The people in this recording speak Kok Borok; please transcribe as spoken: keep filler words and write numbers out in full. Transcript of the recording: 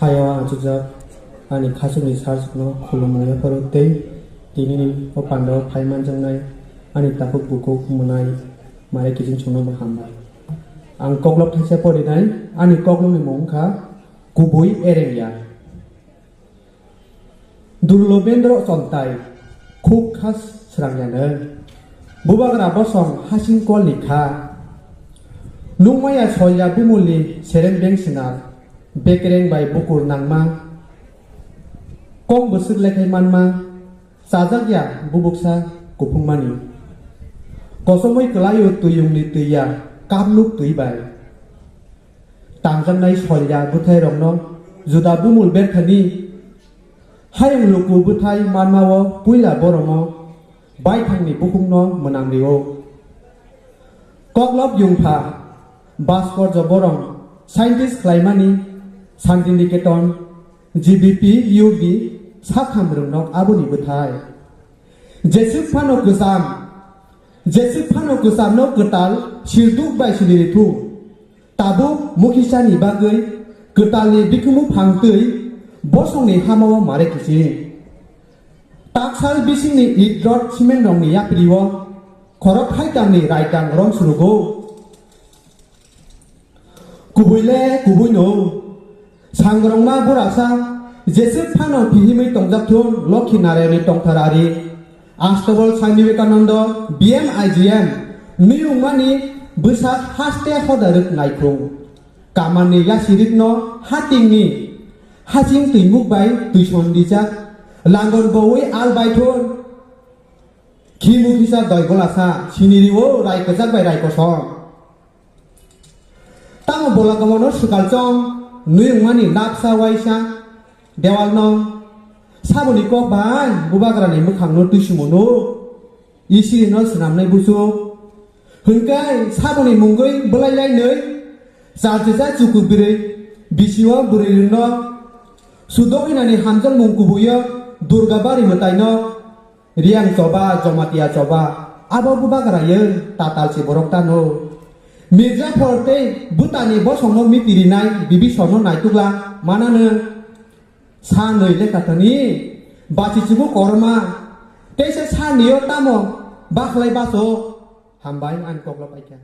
Ayo achukjak ani khasukni sir sukno khulumung yapharo tei tinini o pandao phai manjaknai ani takhuk bukhuk mwnai Mare Kichingchungno bo hambai. Ang koklop thaisa porinai, ani koklopni mung wngkha Kubui Erengya. Durlobendro Chontai, khuk kha srangyanw. Bubagra bosong hasing kolni kha. Nungmaya solya bumulni serem beng swnam, bekereng bai bukur nangma, kong bwswk lekhai manma, chajakya bubuksa kuphungmani. Kosomwi kwlaio twiyungni twiya, kapnuk twi bai. Tangjaknai solya bwthairokno juda bumul berthani hayung luku bwthai manmao puila boromo baithangni bukhukno mwnang rio. Koklop yungpha Bhaskor Joborom scientist khlaimani Santiniketon G B P U B sakham rwngnok aboni bwthai. Jeswk phano kwcham, jeswk phano kwchamno kwtal sirduk bai siniri thu. Tabuk mukhisani bagwi kwtalni bikhumu phangtwi bosongni hamao mare kiching. Taksal bisingni idrot simenrokni yaprio khorok thaitamni raidang rom surugo. Kubui le kubui no. Sangrongma burasa jeswk phano phihimwi tongjak thun Lokhi Narayani tongthar ari. Astobol Swami Vivekananda B M I G M nuyungmani bwsak haste hoda rwk naikhung. Kamanni yasirikno hatingni hasing twimuk bai twison rijak. Langon bowi al bai thun. Khimu khisa doi golasa siniri o rai kwchak bai rai kosom. Tamo bola gomano swkal chong nwi wngmani napsa waisa dewal no saboni kok bai bubagrani mwkhangno twisimo no isiri no swnamnai busu. Hwnkai saboni mungwi bwlai lai nwi charchisa chuku birwi bisio bwrwi rwngno sudok hinani hamjakmung kubuio Durga bari mwtaino. Riyang choba, Jomatia choba, abo bubagra ye tatal si borok tano. Mirza phor tei bwtani bosongno mitirinai Bibisonno naitukla manano. Sa nwi lekha thani, bachi chibu korma, teisa sa niyo tamo bakhlai baso, hambai ang koklo paikha.